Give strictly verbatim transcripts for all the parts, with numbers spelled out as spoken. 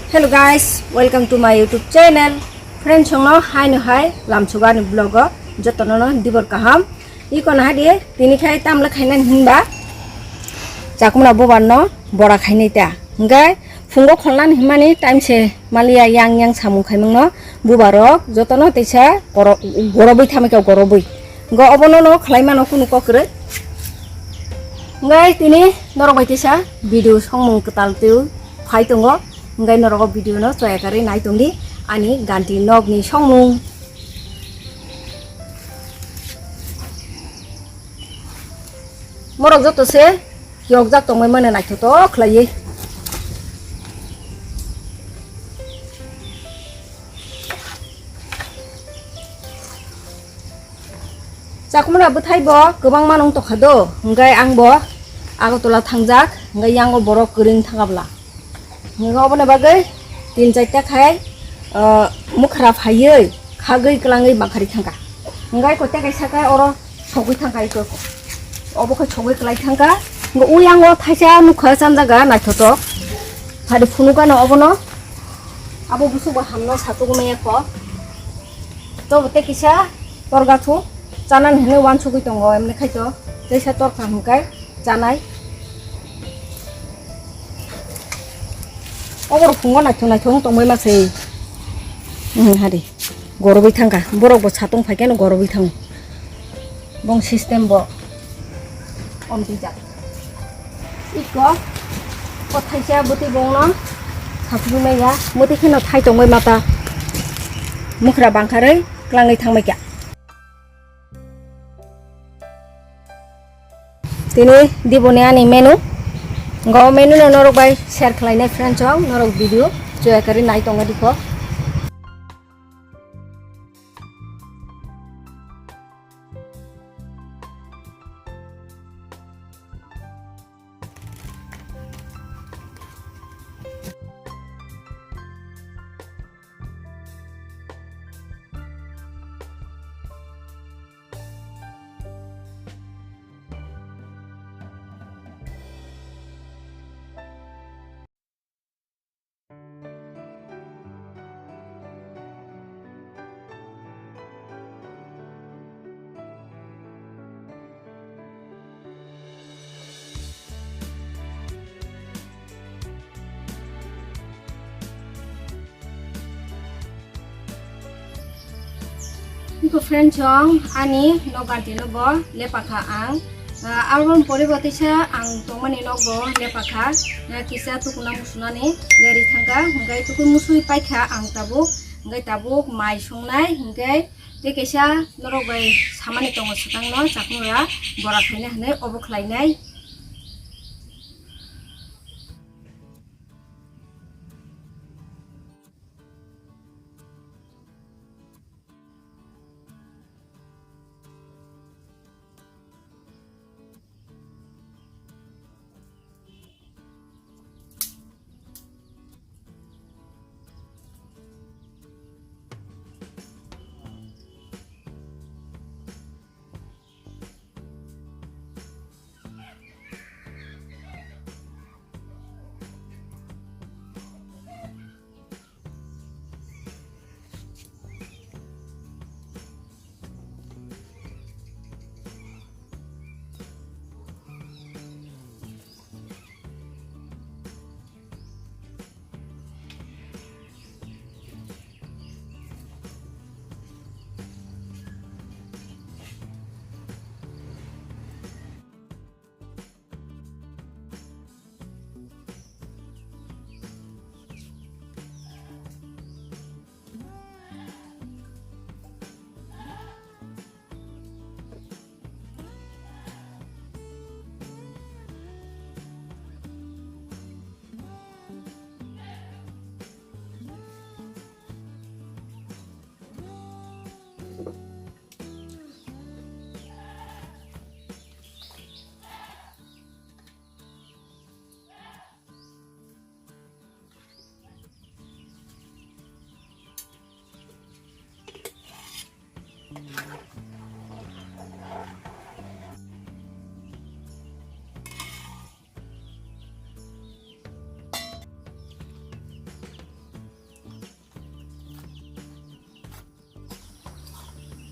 Hello guys, welcome to my YouTube channel. Friends, chwngno hai no hai lamsuga ni vlog o jotono no dibor kaham. Iko na hadi tini khai tamle khaina hinba chakumra bubar no bora khainai ta. Hingke phungo kholna ni himani time se maliya yang yang samung khaimung no bubar rok jotono teisa goro-, goroboi thamai ka goroboi. Hingke obono no khlai mano kunu kok kwrwi. Hingke tini norok bai teisa video songmung kwtal twi phai tongo. Hingke norok o video no choya karwi nai tongdi ani ganti nok ni songmung. Morok joto se yokjak tongmani naithotok khlaiwi. Chakumra bwthai bo kwbangma nung tokha do, hwnkhe ang bo Agartala thangjak, hwnkhe yang o borok kwrwng thangabla. Hwnkhe oboni bagwi tin charta khai, ah, mukhra phaiwi khagwi kwlangwi bangkhari thangkha. Hwnkhe koita kaisa khe oro sogwi thangkha iko. Obo khe sogwi kwlai thangkha. Hwnkhe uyango thaisa nukha chanjaga naithotok. Phari phunukano obono. Abo busubo hamno satugwi maya kho. Tobo tei kisa torgathu chanani hinwi wansugwi tongo, emni khai to teisa torkha hwnkhai chanai. Oborok phungo naithok naithok wng tongbai ma se. Uhmm, hari gorobwi thangkha, borokbo satung phaikhe no gorobwi thango. Bong system bo omtwijak. Iko, o thaisa bwtwi bongno saphugwi maya, mwtwi kheno thai tongbai mata. Mukhra bangkharwi klangwi thangbai kha. Tini diboni ani menu. Go menu no norok bai share khlainai friends rok, norok video choya kari nai tongo dikho. Iko friend chong ani nok ganti no bo lepakha ang. Ah, aboni pore bo teisa ang tongmani nok bo lepakha. Ah, kisa tukuna musunani leri thangkha. Hingke tukui musui paikha ang tabuk. Hingke tabuk mai songnai. Hingke tei kaisa norok bai samani tongo swkang no chaknura bora khaina hinui obo khlainai.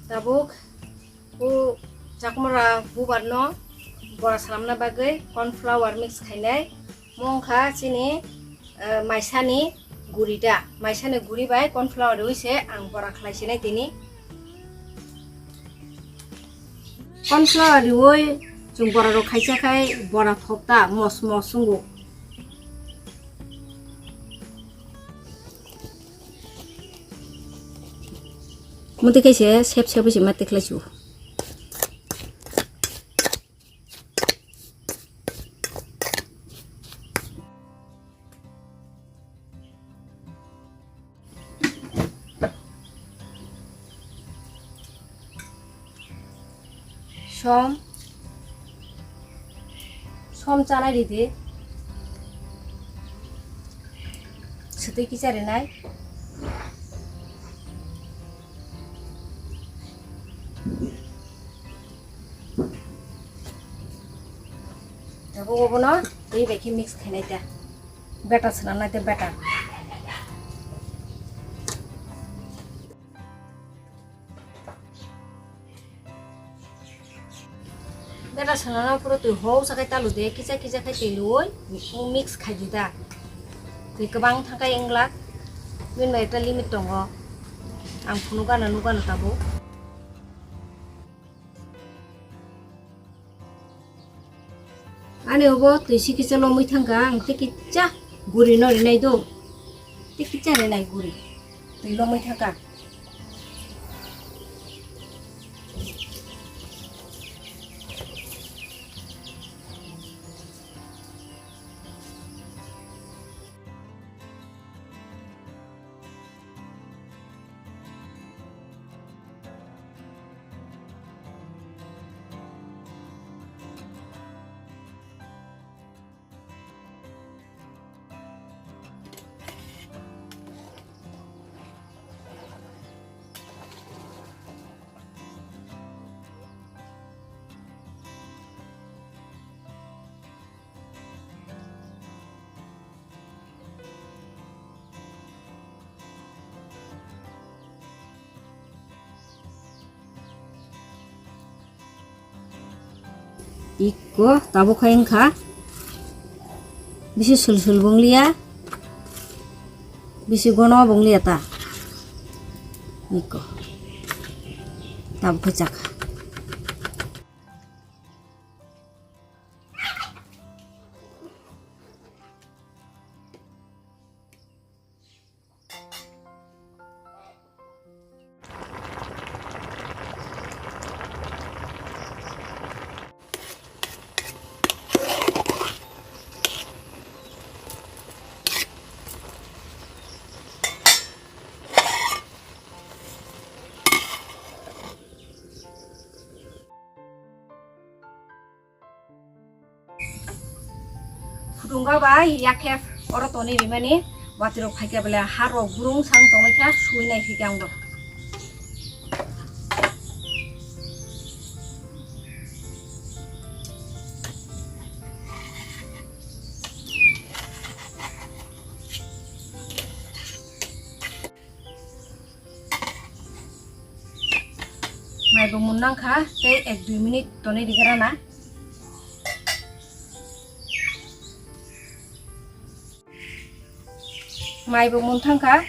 Tabuk o chakmara bubar no bora salamna bagwi corn flour mix khainai. Mo wngkha chini, eh, maisani guri da, maisani guri bai corn flour riwi se ang bora khlai sinai tini. Corn flour riwi chwng bora rok khaisa khai bora thok ta mos mos wngo. Muti kaise sep sep se mati khlai su. Som, som chanai ridi. Swtwi kisa rinai. Tabuk obono twi bai khe mix khainai ta. Batter swnamnai ta batter. Batter swnamna phuru twi hoksa khai talu de, kisa kisa khai twi luwi mix khai di da. Twi kwbang thang khai wng glak, bini bai ekta limit tongo. Ang phunuk gana nuk gana tabuk. Ani obo twi si kisa lomwi thangkha, ang tei kisa guri no rinai do, tei kisa rinai guri twi lomwi thangkha. Iko tabuk khai wngkha. Bisi sul sul bung liya. Bisi gono bung liya ta. Iko. Tabuk khai chakha. Phutungga bai yakhe oro tonwi rimani, watwi rok phaikha bele ha rok burung sang tongwi kha, sui nai phikhe ang bo. Mai bo mun nang kha, tei ek dui minute tonwi rikha rana. Mai bo mun thang kha,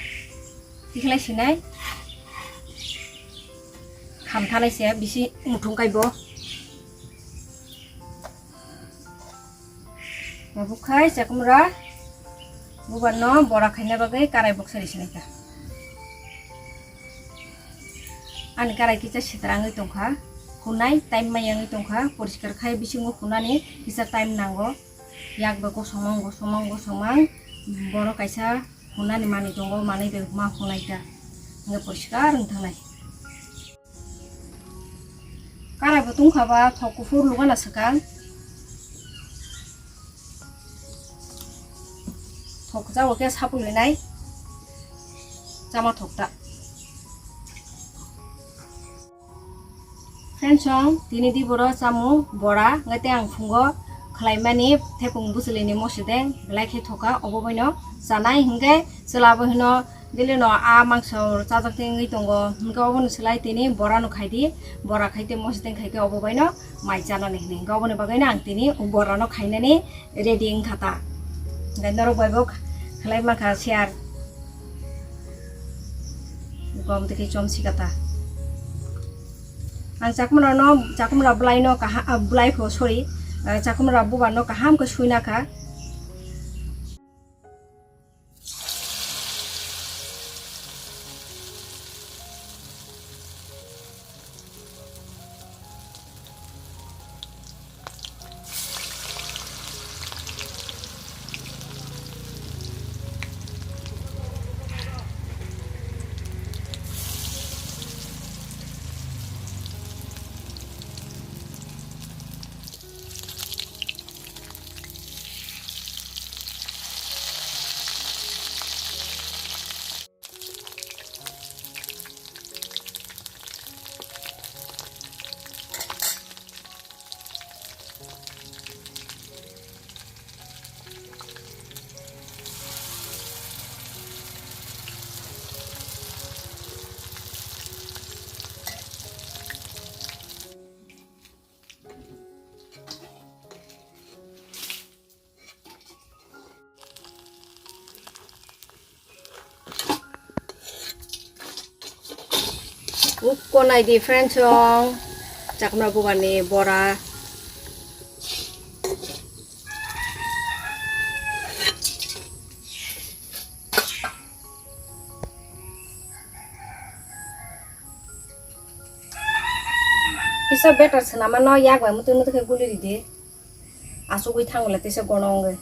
tikhlai sinai. Kham thanai se bisi muthung kai bo. Mabuk khai chakumra bubar no bora khaina bagwi karai boksa ri sinai kha. Ani karai kisa sitra wngwi tong kha, hunai time maya wngwi tong kha, poriskar khai bisingo hunani kisa time nango. Yak bai kosongmang kosongmang kosongmang, bono kaisa hunani manwi tongo, manwi bai ma hunai kha, wngkhe poriskar wng thangnai. Karai bo tungkha ba thok kuphur lugana swkang. Thok kwchao khe sapulwi nai chama thok ta. Friends song, tini di boro chamung bora, ngai tei ang phungo khlaimani thepung bwchwlini mosideng, belai khe thoka, obo boino chanai hwnkhe chwla bo hino Bini ulo a mangso chajak tengwi tongo, hwnkhe obono swlai tini bora no khai di, bora khai tei moso teng khai khe obo bai no mai chanani hwnwi. Hwnkhe oboni bagwi no ang tini bora no khainani ready wngkha ta. Hwnkhe norok bai bo khlai mankha share. Gom tei khe chom sika ta. Ang chakwmwra no, chakwmwra bwlai no kaham, ah, bwlai pho, sorry, ah, chakwmwra bubar no kaham khe suina kha. Ukko nai di friends rong, chakwmwra bubar ni bora. Kisa better swnama no yak bai muti muti khe guli ridi. Asugwi thangwle tesa gonong wngwi.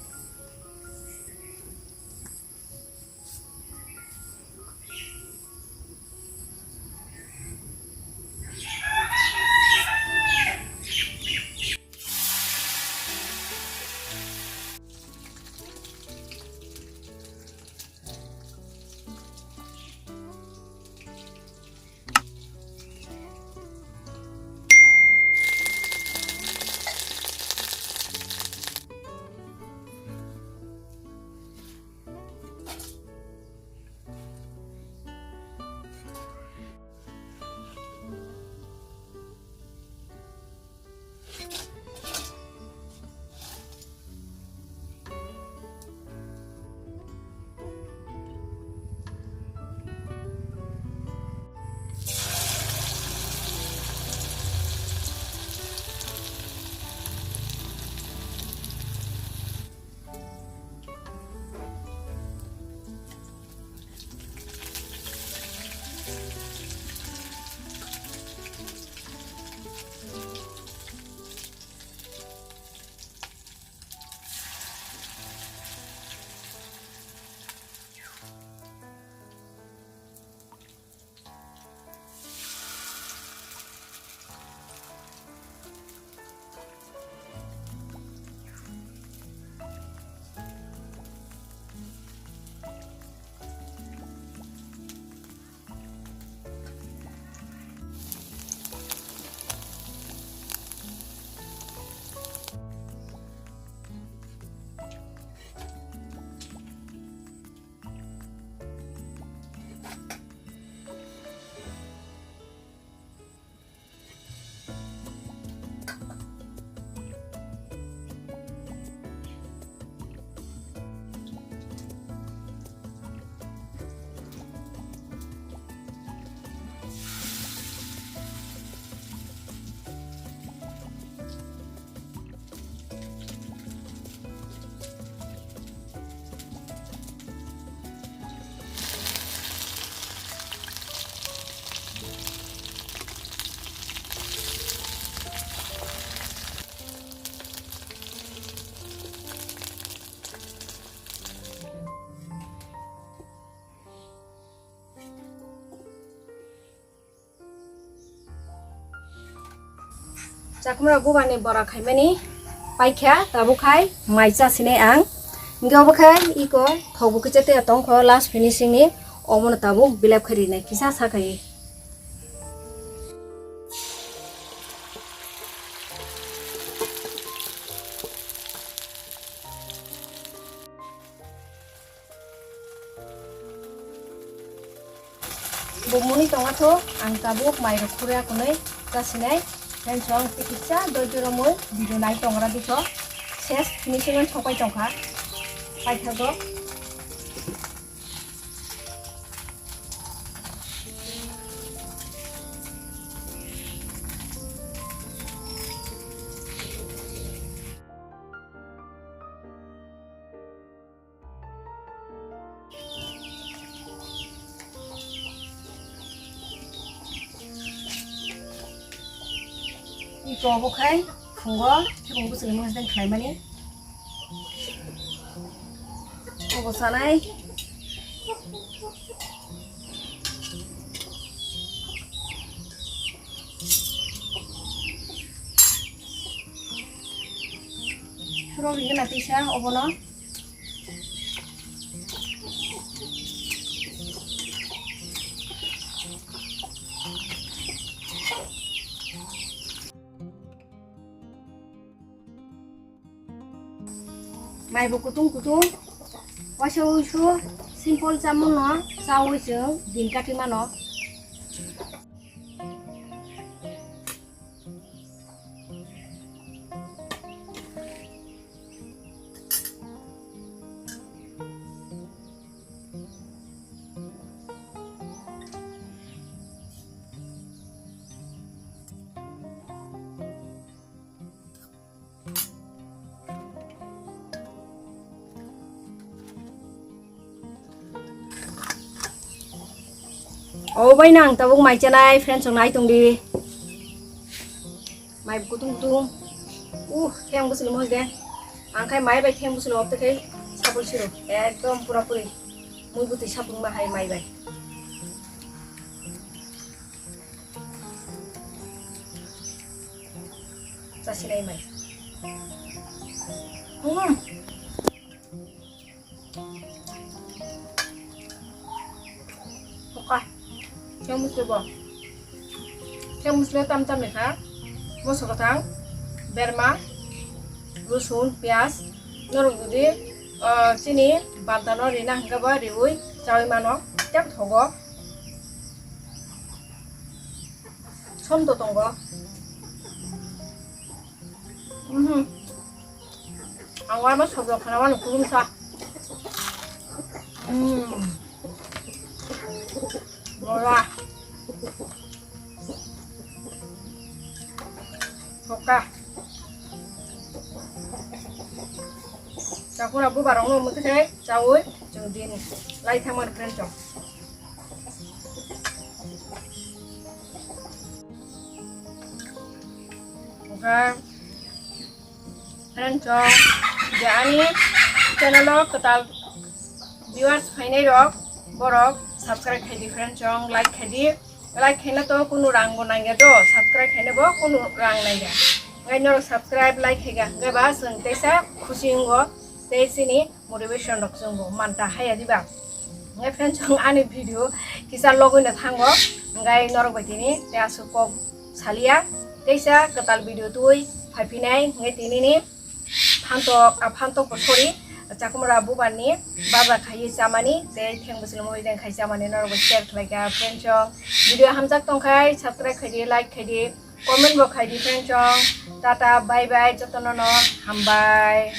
Chakwmwra bubar ni bora khaimani paikha, tabuk khai mai chasinai ang. Hingke obo khe iko thok bo kicha tei tongkho last finishing ni, omono tabuk bilap khe rinai kisa sakhai. Bo muni tongma tho, ang tabuk mai rok khurya kunui chasinai. Friends rok, tei kisa doijo romwi video nai tongra dikho. Ses finishing o sopai tongkha. Paithago. Iko obo khai phungo, thebung bwswk ni mojang khlaimani. Obo sanai. Suro ringna tisa obono. Mai bo kutung kutung, waisa uisu simple chamung no chaui chwng din kati mano. O bai nang tabuk mai chanai, friends rok nai tong di. Mai kutung kutung. Uh, theng bwswk ni mojde. Ang khai mai bai theng bwswk ni obte khai sapul siro. Ekdom pura puri. Mui bwtwi sapung ma hai mai bai. Chasinai mai. Hmm. Oka. Theng musli bo. Theng musli tam tam ni kha. Moso kwthang, berma, rosun, piyaj. Norok jodi, ah, chini banta no rina hwnkhe bo riui chaui mano. Tei thogo. Som to tongo. Mhm. Ang warma sobro khana wano kurumsa. Hmm. Bora. Hoka. Chakura bubarok no muti khe chaui chwng din lai thangmani friend chong. Oka. Friend chong, je ani channel o kwtal viewers phainai rok, borok subscribe khai di friend chong, like khai di, like khaina to kunu rang bo nangya do, subscribe khaina bo kunu rang nangya, ngai norok subscribe like khaiga hwnkhe ba chwng teisa khusi wngo, tei chini motivation rok chwng bo manta haya diba. Ngai friend chong ani video kisa logoi no thango, ngai norok bai tini tei aswk kok salia, teisa kwtal video twi phaiphinai, ngai tini ni phantok, a phantok bo sorry, chakumra bubar ni baja khai chamani, tei theng bwswk ni mui deng khai chamani norok bo share khlai kha friend chong. Video hamjak tong khai subscribe khai di, like khai di, comment bo khai di friend chong. Tata, bye bye, jotono no hambai.